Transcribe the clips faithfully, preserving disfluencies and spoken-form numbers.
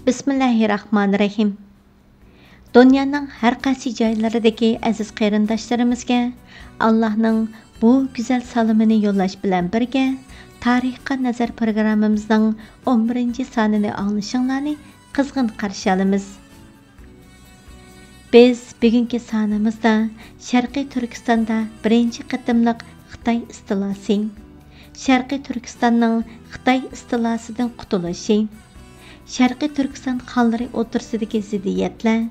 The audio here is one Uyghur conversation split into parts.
بىسمىللاھىرراھمانىرراھىم. دۇنيانىڭ ھەر قايسى جايلىرىدىكى ئەزىز قېرىنداشلىرىمىزگە ئاللاھنىڭ بۇ گۈزەل سالىمىنى يوللاش بىلەن بىرگە، تارىخقا نەزەر پروگراممىمىزنىڭ ئون بىرىنچى سانىنى ئاڭلىشىڭلارنى قىزغىن قارشى ئالىمىز. بىز بۈگۈنكى سانىمىزدا شەرقىي تۈركىستاندا بىرىنچى قېتىملىق خىتاي ئىستىلاسى، شەرقىي تۈركىستاننىڭ خىتاي ئىستىلاسىدىن قۇتۇلۇشى، شەرقىي تۈركىستان خانلىرى ئوتتۇرىسىدىكى زىددىيەتلەر،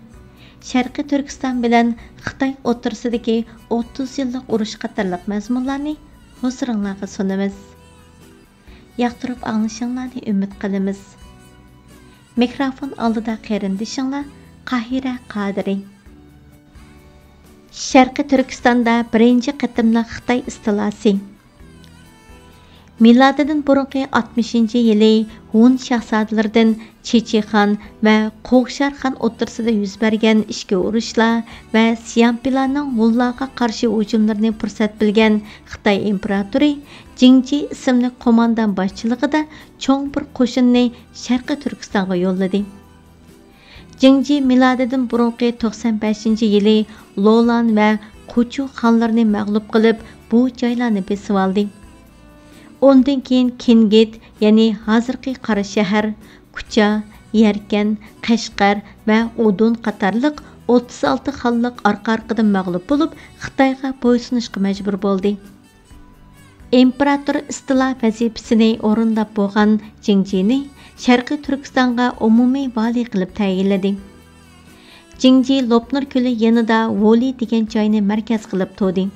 شەرقىي تۈركىستان بىلەن خىتاي ئوتتۇرىسىدىكى ئوتتۇز يىللىق ئۇرۇش قاتارلىق مەزمۇنلارنى ھۇزۇرۇڭلارغا سۇنىمىز. ياقتۇرۇپ ئاڭلىشىڭلارنى ئۈمىد قىلىمىز. مىكروفون ئالدىدا قېرىندىشىڭلار قاھىرە قادىرى. شەرقىي تۈركىستاندا بىرىنچى قېتىملىق خىتاي ئىستىلاسى. مىلادىدىن بۇرۇنقى ئاتمىشىنچى يىلى ھون شاھزادىلىرىدىن چىچىخان ۋە قوغشارخان ئوتتۇرىسىدا يۈز بەرگەن ئىچكى ئۇرۇشلار ۋە سيامپىلارنىڭ ھونلارغا قارشى ھۇجۇملىرىنى پۇرسەت بىلگەن خىتاي ئىمپېراتورى جىڭجى ئىسىملىك قوماندان باشچىلىقىدا چوڭ بىر قوشۇننى شەرقىي تۈركىستانغا يوللىدى. جىڭجى مىلادىدىن بۇرۇنقى توقسان بەشىنچى يىلى لولان ۋە قوچۇ خانلىرىنى مەغلۇپ قىلىپ، بۇ جايلارنى بېسىۋالدى. ئۇندىن كېيىن كىنگىت، يەنى ھازىرقى قاراشەھەر، كۇچا، يەركەن، قەشقەر ۋە ئۇدۇن قاتارلىق ئوتتۇز ئالتە خانلىق ئارقا-ئارقىدىن مەغلۇپ بولۇپ، خىتايغا بويسۇنۇشقا مەجبۇر بولدى. ئىمپېراتور ئىستىلا ۋەزىپىسىنى ئورۇنداپ بولغان جىڭجىنى شەرقىي تۈركىستانغا ئومۇمىي ۋالىي قىلىپ تەيىنلىدى. جىڭجى لوپنۇر كۆلى يېنىدا ۋولى دېگەن جاينى مەركەز قىلىپ تۇردى.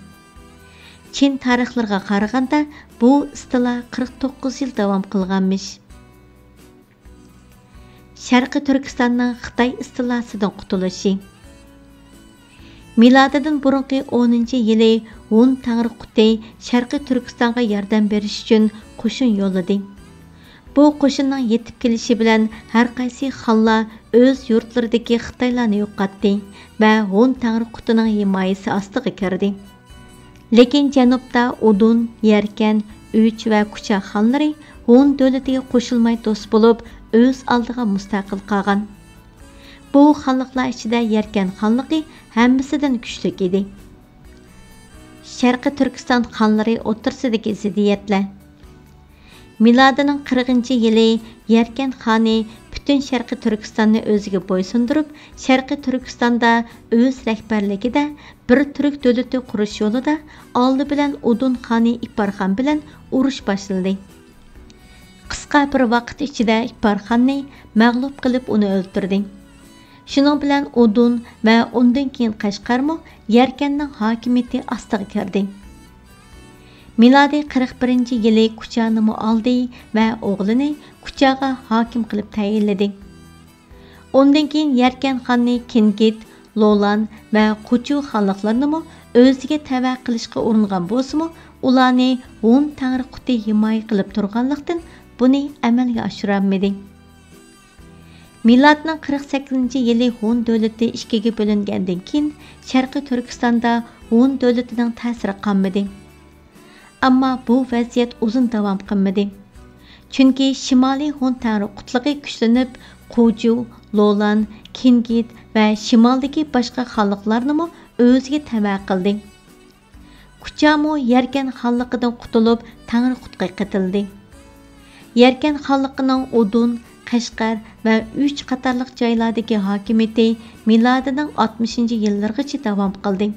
چىن تارىخلىرىغا قارىغاندا، بۇ ئىستىلا قىرىق توققۇز يىل داۋام قىلغانمىش. شەرقىي تۈركىستاننىڭ خىتاي ئىستىلاسىدىن قۇتۇلۇشى. مىلادىدىن بۇرۇنقى ئونىنچى يىلى ھون تەڭرىقۇتى شەرقىي تۈركىستانغا ياردەم بېرىش ئۈچۈن قوشۇن يوللىدى. بۇ قوشۇننىڭ يېتىپ كېلىشى بىلەن ھەرقايسى خانلار ئۆز يۇرتلىرىدىكى خىتايلارنى يوقاتتى ۋە ھون تەڭرىقۇتىنىڭ ھىمايىسى ئاستىغا كىردى. لېكىن جەنۇبتا ئۇدۇن، يەركەن، ئۈچ ۋە كۇچا خانلىرى ھون دۆلىتىگە قوشۇلماي دوست بولۇپ، ئۆز ئالدىغا مۇستەقىل قالغان. بۇ خانلىقلار ئىچىدە يەركەن خانلىقى ھەممىسىدىن كۈچلۈك ئىدى. شەرقىي تۈركىستان خانلىرى ئوتتۇرىسىدىكى زىددىيەتلەر. مىلادىنىڭ قىرىقىنچى يىلى يەركەن خانى پۈتۈن شەرقىي تۈركىستاننى ئۆزىگە بويسۇندۇرۇپ، شەرقىي تۈركىستاندا ئۆز رەھبەرلىكىدە بىر تۈرك دۆلىتى قۇرۇش يولىدا ئالدى بىلەن ئۇدۇن خانى ئىپارخان بىلەن ئۇرۇش باشلىدى. قىسقا بىر ۋاقىت ئىچىدە ئىپارخاننى مەغلۇپ قىلىپ، ئۇنى ئۆلتۈردى. شۇنىڭ بىلەن ئۇدۇن ۋە ئۇندىن كېيىن قەشقەرمۇ يەركەننىڭ ھاكىمىيىتى ئاستىغا كىردى. مىلادىي قىرىق بىرىنچى يىلى كۇچانىمۇ ئالدى ۋە ئوغلىنى كۇچاغا ھاكىم قىلىپ تەيىنلىدى. ئۇندىن كېيىن يەركەن خاننى كىنگىت، لولان ۋە قوچۇ خانلىقلىرىنىمۇ ئۆزىگە تەۋە قىلىشقا ئۇرۇنغان بولسىمۇ، ئۇلارنى ھون تەڭرىقۇتى ھىمايە قىلىپ تۇرغانلىقتىن، بۇنى ئەمەلگە ئاشۇرالمىدى. مىلادنىڭ قىرىق سەككىزىنچى يىلى ھون دۆلىتى ئىككىگە بۆلۈنگەندىن كېيىن، شەرقىي تۈركىستاندا ھون دۆلىتىنىڭ تەسىرى قالمىدى. ئەمما بۇ ۋەزىيەت ئۇزۇن داۋام قىلمىدى. چۈنكى شىمالىي ھون تەڭرىقۇتلۇقى كۈچلىنىپ، قۇجۇ، لولان، كىنگىت ۋە شىمالدىكى باشقا خانلىقلارنىمۇ ئۆزىگە تەۋە قىلدى. كۇچامۇ يەركەن خانلىقىدىن قۇتۇلۇپ، تەڭرىقۇتقا قېتىلدى. يەركەن خانلىقىنىڭ ئۇدۇن، قەشقەر ۋە ئۈچ قاتارلىق جايلاردىكى ھاكىمىيىتى مىلادىنىڭ ئاتمىشىنچى يىللىرىغىچە داۋام قىلدى.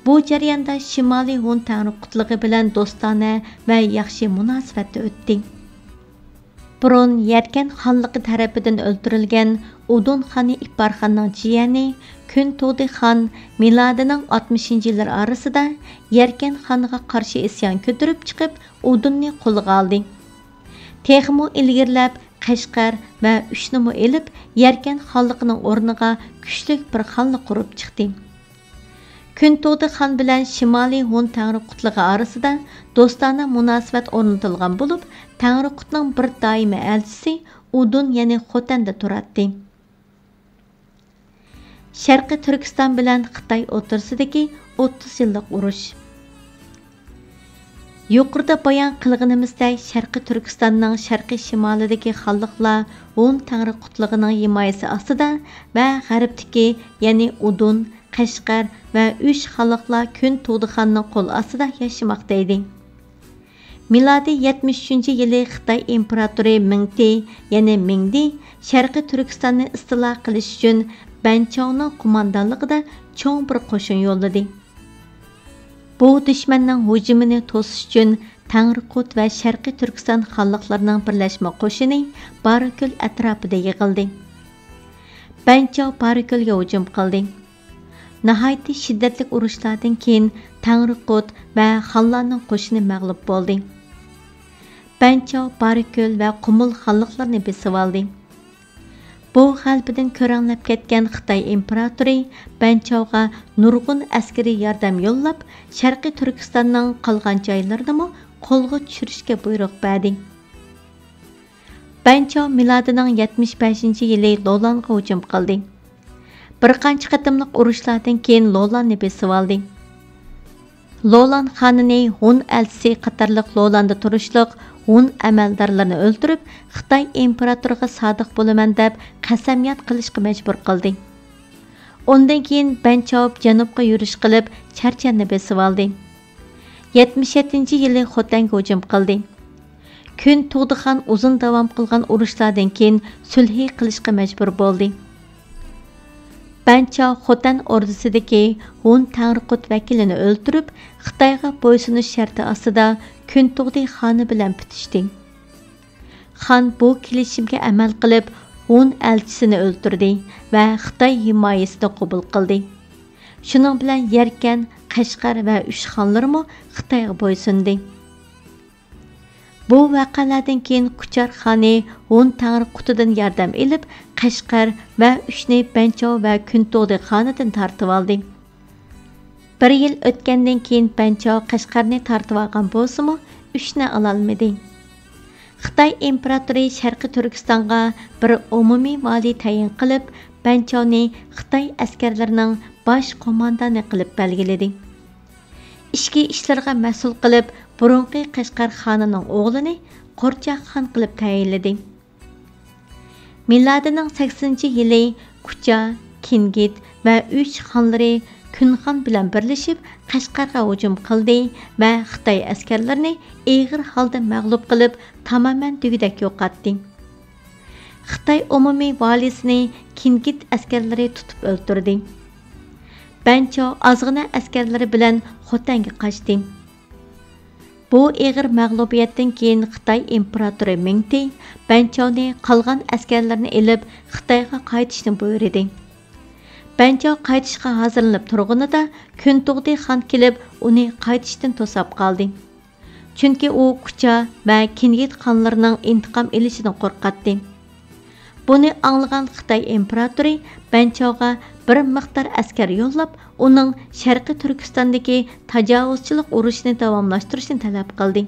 بۇ جەرياندا شىمالىي ھون تەڭرىقۇتلۇقى بىلەن دوستانە ۋە ياخشى مۇناسىۋەتتە ئۆتتى. بۇرۇن يەركەن خانلىقى تەرىپىدىن ئۆلتۈرۈلگەن ئۇدۇن خانى ئىپارخاننىڭ جىيەنى كۈنتۇدى خان مىلادىنىڭ ئاتمىشىنچى يىللىرى ئارىسىدا يەركەن خانىغا قارشى ئىسيان كۆتۈرۈپ چىقىپ، ئۇدۇننى قولىغا ئالدى. تېخىمۇ ئىلگىرىلەپ، قەشقەر ۋە ئۈچنىمۇ ئېلىپ، يەركەن خانلىقىنىڭ ئورنىغا كۈچلۈك بىر خانلىق قۇرۇپ چىقتى. كۈنتۇدى خان بىلەن شىمالىي ھون تەڭرىقۇتلۇقى ئارىسىدا دوستانە مۇناسىۋەت ئورنىتىلغان بولۇپ، تەڭرىقۇتنىڭ بىر دائىمىي ئەلچىسى ئۇدۇن، يەنى خوتەندە تۇراتتى. شەرقىي تۈركىستان بىلەن خىتاي ئوتتۇرىسىدىكى ئوتتۇز يىللىق ئۇرۇش. يۇقىرىدا بايان قىلغىنىمىزدەك، شەرقىي تۈركىستاننىڭ شەرقىي شىمالىدىكى خانلىقلار ھون تەڭرىقۇتلۇقىنىڭ ھىمايىسى ئاستىدا ۋە غەربتىكى، يەنى ئۇدۇن، قەشقەر ۋە ئۈچ خانلىقلار كۈن تۇغدى خاننىڭ قول ئاستىدا ياشىماقتا ئىدى. مىلادىي يەتمىش ئۈچىنچى يىلى خىتاي ئىمپېراتورى مىڭتى، يەنى مىڭدى، شەرقىي تۈركىستاننى ئىستىلا قىلىش ئۈچۈن بەنچاۋنىڭ قوماندانلىقىدا چوڭ بىر قوشۇن يوللىدى. بۇ دۈشمەننىڭ ھۇجۇمىنى توسۇش ئۈچۈن تەڭرىقۇت ۋە شەرقىي تۈركىستان خانلىقلىرىنىڭ بىرلەشمە قوشۇنى بارىكۆل ئەتراپىدا يىغىلدى. بەنچاۋ بارىكۆلگە ھۇجۇم قىلدى. ناھايىتى شىددەتلىك ئۇرۇشلاردىن كېيىن تەڭرىقۇت ۋە خانلارنىڭ قوشۇنى مەغلۇپ بولدى. بەنچاۋ بارىكۆل ۋە قۇمۇل خانلىقلىرىنى بېسىۋالدى. بۇ غەلىبىدىن كۆرەڭلەپ كەتكەن خىتاي ئىمپېراتورى بەنچاۋغا نۇرغۇن ئەسكىرىي ياردەم يوللاپ، شەرقىي تۈركىستاننىڭ قالغان جايلىرىنىمۇ قولغا چۈشۈرۈشكە بۇيرۇق بەردى. بەنچاۋ مىلادىنىڭ يەتمىش بەشىنچى يىلى لولانغا ھۇجۇم قىلدى. بىر قانچە قېتىملىق ئۇرۇشلاردىن كېيىن لولاننى بېسىۋالدى. لولان خانىنى ھون ئەلچىسى قاتارلىق لولاندا تۇرۇشلۇق ھون ئەمەلدارلىرىنى ئۆلتۈرۈپ، خىتاي ئىمپېراتورىغا سادىق بولىمەن دەپ قەسەمياد قىلىشقا مەجبۇر قىلدى. ئۇندىن كېيىن بەنچاۋ جەنۇبقا يۈرۈش قىلىپ، چەرچەننى بېسىۋالدى. يەتمىش يەتتىنچى يىلى خوتەنگە ھۇجۇم قىلدى. كۈن تۇغدى خان ئۇزۇن داۋام قىلغان ئۇرۇشلاردىن كېيىن سۈلھى قىلىشقا مەجبۇر بولدى. بەنچاۋ خوتەن ئوردىسىدىكى ھون تەڭرىقۇت ۋەكىلىنى ئۆلتۈرۈپ، خىتايغا بويسۇنۇش شەرتى ئاستىدا كۈن تۇغدى خانى بىلەن پۈتۈشتى. خان بۇ كېلىشىمگە ئەمەل قىلىپ، ھون ئەلچىسىنى ئۆلتۈردى ۋە خىتاي ھىمايىسىنى قوبۇل قىلدى. شۇنىڭ بىلەن يەركەن، قەشقەر ۋە ئۈچ خانلىرىمۇ خىتايغا بويسۇندى. بۇ ۋەقەلەردىن كېيىن كۇچار خانى ھون تەڭرىقۇتىدىن ياردەم ئېلىپ، قەشقەر ۋە ئۈچنى بەنچاۋ ۋە كۈنتۇغدى خانىدىن تارتىۋالدى. بىر يىل ئۆتكەندىن كېيىن بەنچاۋ قەشقەرنى تارتىۋالغان بولسىمۇ، ئۈچنى ئالالمىدى. خىتاي ئىمپېراتورى شەرقىي تۈركىستانغا بىر ئومۇمىي ۋالىي تەيىن قىلىپ، بەنچاۋنى خىتاي ئەسكەرلىرىنىڭ باش قوماندانى قىلىپ بەلگىلىدى. ئىچكى ئىشلىرىغا مەسئۇل قىلىپ، بۇرۇنقى قەشقەر خانىنىڭ ئوغلىنى قورچاق خان قىلىپ تەيىنلىدى. مىلادىنىڭ سەكسىنىنچى يىلى كۇچا، كىنگىت ۋە ئۈچ خانلىرى كۈنخان بىلەن بىرلىشىپ قەشقەرگە ھۇجۇم قىلدى ۋە خىتاي ئەسكەرلىرىنى ئېغىر ھالدا مەغلۇپ قىلىپ، تامامەن دېگۈدەك يوقاتتى. خىتاي ئومۇمىي ۋالىسىنى كىنگىت ئەسكەرلىرى تۇتۇپ ئۆلتۈردى. بەنچاۋ ئازغىنە ئەسكەرلىرى بىلەن خوتەنگە قاچتى. بۇ ئېغىر مەغلۇبىيەتتىن كېيىن خىتاي ئىمپېراتورى مىڭتى بەنچاۋنى قالغان ئەسكەرلىرىنى ئېلىپ خىتايغا قايتىشنى بۇيرۇدى. بەنچاۋ قايتىشقا ھازىرلىنىپ تۇرغىنىدا، كۈنتۇغدى خان كېلىپ، ئۇنى قايتىشتىن توساپ قالدى. چۈنكى ئۇ كۇچا ۋە كىنگىت خانلىرىنىڭ ئىنتىقام ئېلىشىدىن قورقاتتى. بۇنى ئاڭلىغان خىتاي ئىمپېراتورى بەنچاۋغا بىر مىقدار ئەسكەر يوللاپ، ئۇنىڭ شەرقىي تۈركىستاندىكى تاجاۋۇزچىلىق ئۇرۇشىنى داۋاملاشتۇرۇشنى تەلەپ قىلدى.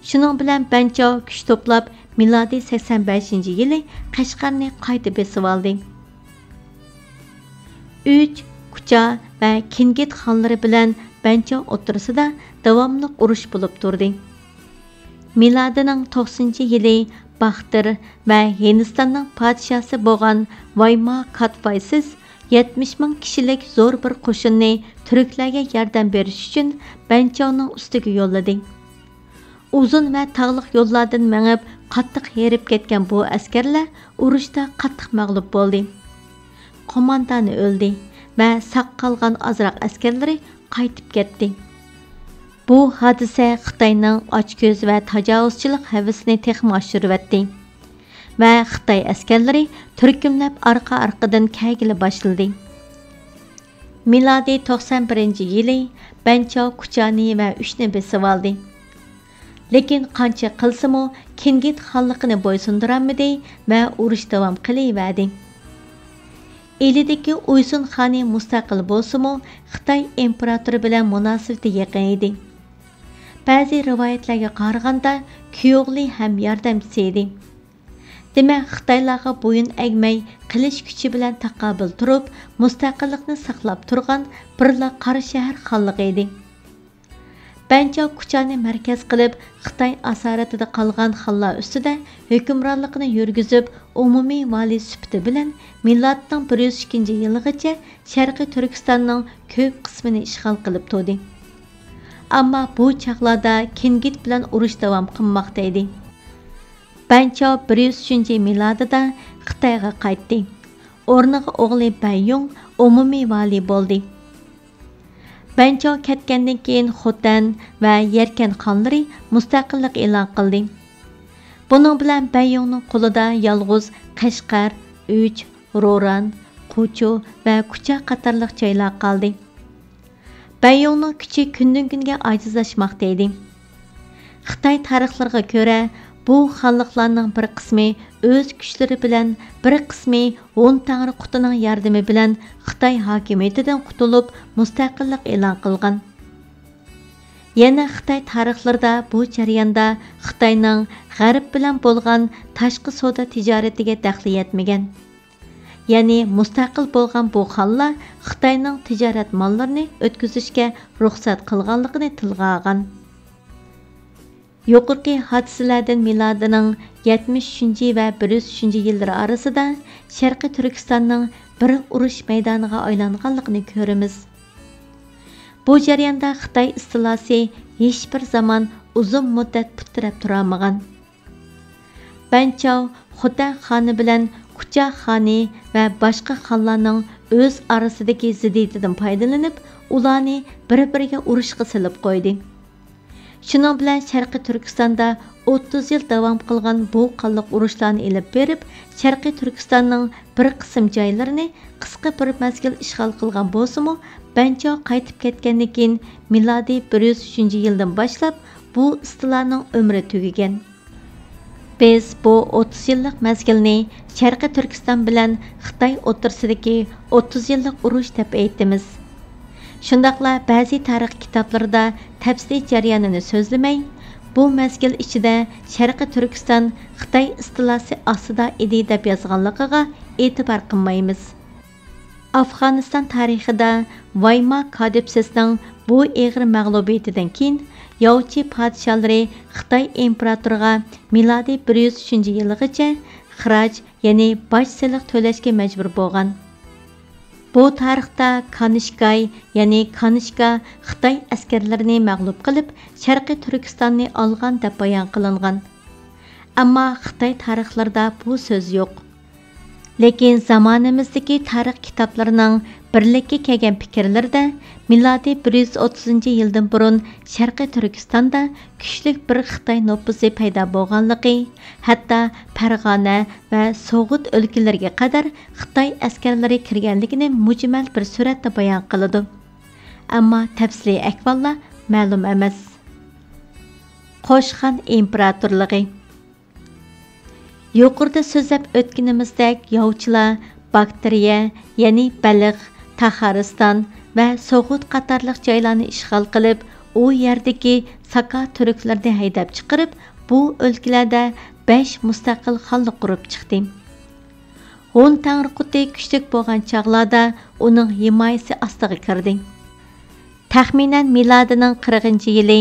شۇنىڭ بىلەن بەنچاۋ كۈچ توپلاپ، مىلادىي سەكسەن بەشىنچى يىلى قەشقەرنى قايتا بېسىۋالدى. ئۈچ، كۇچا ۋە كىنگىت خانلىرى بىلەن بەنچاۋ ئوتتۇرىسىدا داۋاملىق ئۇرۇش بولۇپ تۇردى. مىلادىنىڭ توقسىنىنچى يىلى باختىر ۋە ھىندىستاننىڭ پادىشاھسى بولغان ۋايما كاتفايسىس يەتمىش مىڭ كىشىلىك زور بىر قوشۇننى تۈركلەرگە ياردەم بېرىش ئۈچۈن بەنچاۋنىڭ ئۈستىگە يوللىدى. ئۇزۇن ۋە تاغلىق يوللاردىن مېڭىپ، قاتتىق ھېرىپ كەتكەن بۇ ئەسكەرلەر ئۇرۇشتا قاتتىق مەغلۇپ بولدى. قوماندانى ئۆلدى ۋە ساق قالغان ئازراق ئەسكەرلىرى قايتىپ كەتتى. بۇ ھادىسە خىتاينىڭ ئاچكۆز ۋە تاجاۋۇزچىلىق ھەۋىسىنى تېخىمۇ ئاشۇرۇۋەتتى ۋە خىتاي ئەسكەرلىرى تۈركۈملەپ ئارقا-ئارقىدىن كەلگىلى باشلىدى. مىلادىي توقسان بىرىنچى يىلى بەنچاۋ كۇچانى ۋە ئۈچنى بېسىۋالدى. لېكىن قانچە قىلسىمۇ، كىنگىت خانلىقىنى بويسۇندۇرالمىدى ۋە ئۇرۇش داۋام قىلىۋەردى. ئىلىدىكى ئۇيسۇن خانى مۇستەقىل بولسىمۇ، خىتاي ئىمپېراتورى بىلەن مۇناسىۋىتى يېقىن ئىدى. بەزى رىۋايەتلەرگە قارىغاندا، كۈيئوغلى ھەم ياردەمچىسى ئىدى. دېمەك، خىتايلارغا بويۇن ئەگمەي، قىلىچ كۈچى بىلەن تاقابىل تۇرۇپ، مۇستەقىللىقنى ساقلاپ تۇرغان بىرلا قاراشەھەر خانلىقى ئىدى. بەنچاۋ كۇچانى مەركەز قىلىپ، خىتاي ئاسارىتىدە قالغان خانلار ئۈستىدە ھۆكۈمرانلىقىنى يۈرگۈزۈپ، ئومۇمىي ۋالىي سۈپىتى بىلەن مىلادنىڭ بىر يۈز ئىككىنچى يىلىغىچە شەرقىي تۈركىستاننىڭ كۆپ قىسمىنى ئىشغال قىلىپ تۇردى. ئەمما بۇ چاغلاردا كىنگىت بىلەن ئۇرۇش داۋام قىلماقتا ئىدى. بەنچاۋ بىر يۈز ئۈچىنچى مىلادىدا خىتايغا قايتتى. ئورنىغا ئوغلى بەييۇڭ ئومۇمىي ۋالىي بولدى. بەنچاۋ كەتكەندىن كېيىن خوتەن ۋە يەركەن خانلىرى مۇستەقىللىق ئېلان قىلدى. بۇنىڭ بىلەن بەييۇڭنىڭ قولىدا يالغۇز قەشقەر، ئۈچ، روران، قوچۇ ۋە كۇچا قاتارلىق جايلار قالدى. بەييۇڭنىڭ كۈچى كۈندىن-كۈنگە ئاجىزلاشماقتا ئىدى. خىتاي تارىخلىرىغا كۆرە، بۇ خانلىقلارنىڭ بىر قىسمى ئۆز كۈچلىرى بىلەن، بىر قىسمى ھون تەڭرى قۇتىنىڭ ياردىمى بىلەن خىتاي ھاكىمىيىتىدىن قۇتۇلۇپ، مۇستەقىللىق ئېلان قىلغان. يەنە خىتاي تارىخلىرىدا بۇ جەرياندا خىتاينىڭ غەرب بىلەن بولغان تاشقى سودا تىجارىتىگە دەخلى يەتمىگەن. يەنى مۇستەقىل بولغان بۇ خانلار خىتاينىڭ تىجارەت ماللىرىنى ئۆتكۈزۈشكە رۇخسەت قىلغانلىقىنى تىلغا ئالغان. يۇقىرىقى ھادىسىلەردىن مىلادىنىڭ يەتمىش ئۈچىنچى ۋە بىر يۈز ئۈچىنچى يىللىرى ئارىسىدا شەرقىي تۈركىستاننىڭ بىر ئۇرۇش مەيدانىغا ئايلانغانلىقىنى كۆرىمىز. بۇ جەرياندا خىتاي ئىستىلاسى ھېچبىر زامان ئۇزۇن مۇددەت پۇت تىرەپ تۇرالمىغان. بەنچاۋ خوتەن خانى بىلەن كۇچا خانى ۋە باشقا خانلارنىڭ ئۆز ئارىسىدىكى زىددىيىتىدىن پايدىلىنىپ، ئۇلارنى بىر-بىرىگە ئۇرۇشقا سېلىپ قويدى. شۇنىڭ بىلەن شەرقىي تۈركىستاندا ئوتتۇز يىل داۋام قىلغان بۇ قانلىق ئۇرۇشلارنى ئېلىپ بېرىپ، شەرقىي تۈركىستاننىڭ بىر قىسىم جايلىرىنى قىسقا بىر مەزگىل ئىشغال قىلغان بولسىمۇ، بەنچاۋ قايتىپ كەتكەندىن كېيىن، مىلادىي بىر يۈز ئۈچىنچى يىلدىن باشلاپ بۇ ئىستىلانىڭ ئۆمرى تۈگىگەن. بىز بۇ ئوتتۇز يىللىق مەزگىلنى شەرقىي تۈركىستان بىلەن خىتاي ئوتتۇرىسىدىكى ئوتتۇز يىللىق ئۇرۇش دەپ ئېيتىمىز. شۇنداقلا بەزى تارىخ كىتابلىرىدا تەپسىلىي جەريانىنى سۆزلىمەي، بۇ مەزگىل ئىچىدە شەرقىي تۈركىستان خىتاي ئىستىلاسى ئاستىدا ئىدى دەپ يازغانلىقىغا ئېتىبار قىلمايمىز. ئافغانىستان تارىخىدا ۋايما كادىپسىسنىڭ بۇ ئېغىر مەغلۇبىيىتىدىن كېيىن، ياۋچى پادىشاھلىرى خىتاي ئىمپېراتورىغا مىلادىي بىر يۈز ئۈچىنچى يىلىغىچە خىراج، يەنى باج سېلىق تۆلەشكە مەجبۇر بولغان. بۇ تارىختا كانىشكاي، يەنى كانىشكا خىتاي ئەسكەرلىرىنى مەغلۇپ قىلىپ، شەرقىي تۈركىستاننى ئالغان دەپ بايان قىلىنغان. ئەمما خىتاي تارىخلىرىدا بۇ سۆز يوق. لېكىن زامانىمىزدىكى تارىخ كىتابلىرىنىڭ بىرلىككە كەلگەن پىكىرلىرىدە، مىلادىي بىر يۈز ئوتتۇزىنچى يىلدىن بۇرۇن شەرقىي تۈركىستاندا كۈچلۈك بىر خىتاي نوپۇزى پەيدا بولغانلىقى، ھەتتا پەرغانە ۋە سوغۇت ئۆلكىلىرىگە قەدەر خىتاي ئەسكەرلىرى كىرگەنلىكىنى مۇجمەل بىر سۈرەتتە بايان قىلىدۇ. ئەمما تەپسىلىي ئەھۋاللار مەلۇم ئەمەس. قوشخان ئىمپېراتورلۇقى. يۇقىرىدا سۆزلەپ ئۆتكىنىمىزدەك، ياۋچىلار باكتىرىيە، يەنى بەلخ، تاخارىستان ۋە سوغۇت قاتارلىق جايلارنى ئىشغال قىلىپ، ئۇ يەردىكى ساكا تۈركلىرىنى ھەيدەپ چىقىرىپ، بۇ ئۆلكىلەردە بەش مۇستەقىل خانلىق قۇرۇپ چىقتى. ھون تەڭرىقۇتى كۈچلۈك بولغان چاغلاردا ئۇنىڭ ھىمايىسى ئاستىغا كىردى. تەخمىنەن مىلادىنىڭ قىرىقىنچى يىلى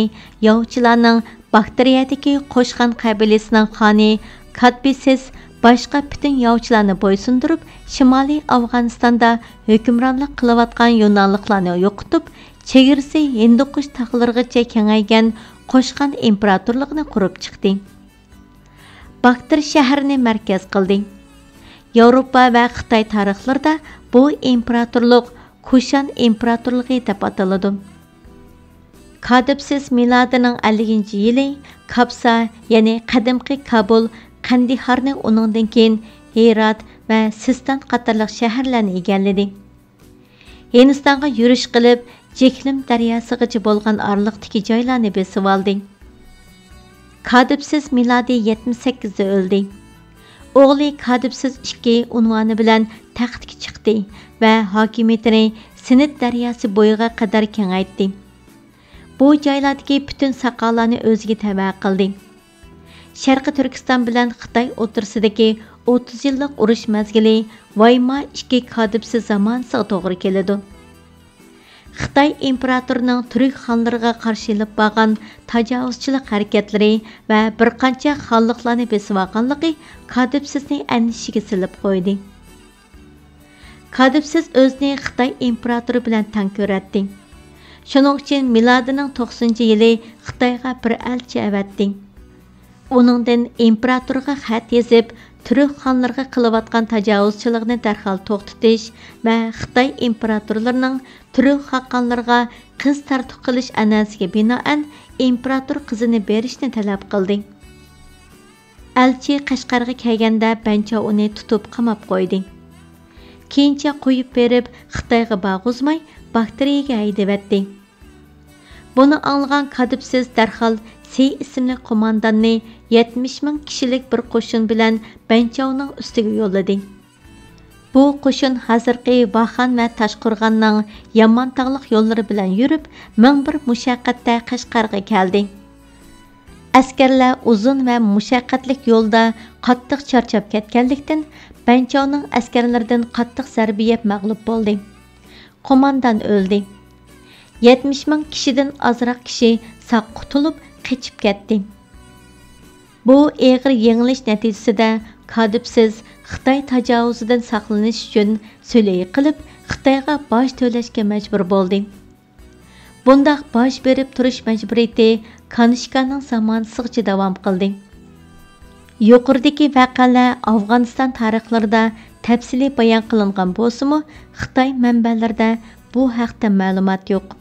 ياۋچىلارنىڭ باكتىرىيەدىكى قوشخان قەبىلىسىنىڭ خانى كاتبىسىس باشقا پۈتۈن ياۋچىلارنى بويسۇندۇرۇپ، شىمالىي ئافغانىستاندا ھۆكۈمرانلىق قىلىۋاتقان يۇنانلىقلارنى يوقىتىپ، چېگرىسى ھىندىقۇش تاغلىرىغىچە كېڭەيگەن قوشخان ئىمپېراتورلۇقىنى قۇرۇپ چىقتى. باكتىر شەھىرىنى مەركەز قىلدى. ياۋروپا ۋە خىتاي تارىخلىرىدا بۇ ئىمپېراتورلۇق كۇشان ئىمپېراتورلۇقى دەپ ئاتىلىدۇ. كادىپسىس مىلادىنىڭ ئەللىكىنچى يىلى كاپسا، يەنى قەدىمكى كابۇل، قەندىھارنى، ئۇنىڭدىن كېيىن ھىرات ۋە سىستان قاتارلىق شەھەرلەرنى ئىگىلىدى. ھىندىستانغا يۈرۈش قىلىپ، جېھلىم دەرياسىغىچە بولغان ئارىلىقتىكى جايلارنى بېسىۋالدى. كادىپسىس مىلادىي يەتمىش سەككىزدە ئۆلدى. ئوغلى كادىپسىس ئىككى ئۇنۋانى بىلەن تەختكە چىقتى ۋە ھاكىمىيىتىنى سىند دەرياسى بويىغا قەدەر كېڭەيتتى. بۇ جايلاردىكى پۈتۈن ساقالارنى ئۆزىگە تەۋە قىلدى. شەرقىي تۈركىستان بىلەن خىتاي ئوتتۇرىسىدىكى ئوتتۇز يىللىق ئۇرۇش مەزگىلى ۋايما ئىككى كادىپسىس زامانىسىغا توغرا كېلىدۇ. خىتاي ئىمپېراتورىنىڭ تۈرك خانلىرىغا قارشى ئېلىپ بارغان تاجاۋۇزچىلىق ھەرىكەتلىرى ۋە بىر قانچە خانلىقلارنى بېسىۋالغانلىقى كادىپسىزنى ئەندىشىگە سېلىپ قويدى. كادىپسىز ئۆزىنى خىتاي ئىمپېراتورى بىلەن تەڭ كۆرەتتى. شۇنىڭ ئۈچۈن مىلادىنىڭ توقسىنىنچى يىلى خىتايغا بىر ئەلچى ئەۋەتتى. ئۇنىڭدىن ئىمپېراتورغا خەت يېزىپ، تۈرك خانلىرىغا قىلىۋاتقان تاجاۋۇزچىلىقنى دەرھال توختىتىش ۋە خىتاي ئىمپېراتورلىرىنىڭ تۈرك خاقانلىرىغا قىز تارتۇق قىلىش ئەنئەنىسىگە بىنائەن ئىمپېراتور قىزىنى بېرىشنى تەلەپ قىلدى. ئەلچى قەشقەرگە كەلگەندە بەنچاۋ ئۇنى تۇتۇپ قاماپ قويدى. كېيىنچە قويۇپ بېرىپ، خىتايغا بارغۇزماي، باكتىرىيەگە ھەيدىۋەتتى. بۇنى ئاڭلىغان كادىپسىز دەرھال سېي ئىسىملىك قومانداننى يەتمىش مىڭ كىشىلىك بىر قوشۇن بىلەن بەنچاۋنىڭ ئۈستىگە يوللىدى. بۇ قوشۇن ھازىرقى ۋاخان ۋە تاشقورغاننىڭ يامانتاغلىق يوللىرى بىلەن يۈرۈپ، مىڭ بىر مۇشەققەتتە قەشقەرگە كەلدى. ئەسكەرلەر ئۇزۇن ۋە مۇشەققەتلىك يولدا قاتتىق چارچاپ كەتكەنلىكتىن، بەنچاۋنىڭ ئەسكەرلىرىدىن قاتتىق زەربە يەپ مەغلۇپ بولدى. قوماندان ئۆلدى. يەتمىش مىڭ كىشىدىن ئازراق كىشى ساق قۇتۇلۇپ قېچىپ كەتتى. بۇ ئېغىر يېڭىلىش نەتىجىسىدە كادىپسىز خىتاي تاجاۋۇزىدىن ساقلىنىش ئۈچۈن سۈلھى قىلىپ، خىتايغا باج تۆلەشكە مەجبۇر بولدى. بۇنداق باج بېرىپ تۇرۇش مەجبۇرىيىتى كانىشكانىڭ زامانىسىغىچە داۋام قىلدى. يۇقىرىدىكى ۋەقەلەر ئافغانىستان تارىخلىرىدا تەپسىلىي بايان قىلىنغان بولسىمۇ، خىتاي مەنبەلىرىدە بۇ ھەقتە مەلۇمات يوق.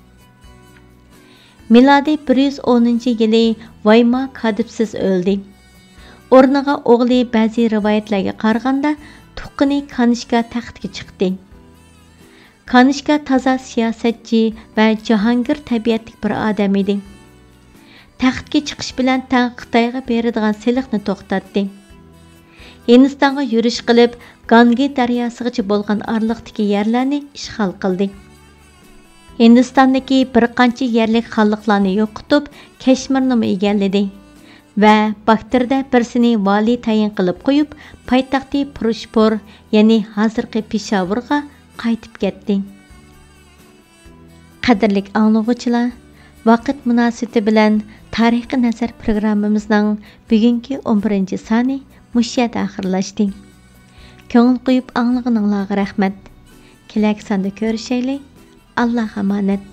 مىلادىي بىر يۈز ئونىنچى يىلى ۋايما كادىپسىز ئۆلدى. ئورنىغا ئوغلى بەزى رىۋايەتلەرگە قارىغاندا تۇغقىنى كانىشكا تەختكە چىقتى. كانىشكا تازا سىياسەتچى ۋە جاھانگىر تەبىئەتلىك بىر ئادەم ئىدى. تەختكە چىقىش بىلەن تەڭ خىتايغا بېرىدىغان سېلىقنى توختاتتى. ھىندىستانغا يۈرۈش قىلىپ، گانگى دەرياسىغىچە بولغان ئارىلىقتىكى يەرلەرنى ئىشغال قىلدى. ھىندىستاندىكى بىر قانچە يەرلىك خانلىقلارنى يوقىتىپ، كەشمىرنىمۇ ئىگىلىدى ۋە باكتىرىدە بىرسىنى ۋالىي تەيىن قىلىپ قويۇپ، پايتەختى پىروشپۇر، يەنى ھازىرقى پېشاۋۇرغا قايتىپ كەتتى. قەدىرلىك ئاڭلىغۇچىلار، ۋاقىت مۇناسىۋىتى بىلەن تارىخقا نەزەر پروگراممىمىزنىڭ بۈگۈنكى ئون بىرىنچى سانى مۇشۇ يەردە ئاخىرلاشتى. كۆڭۈل قويۇپ ئاڭلىغىنىڭلارغا رەھمەت. كېلەركى ساندا كۆرۈشەيلى. ئاللاغا ئامانەت.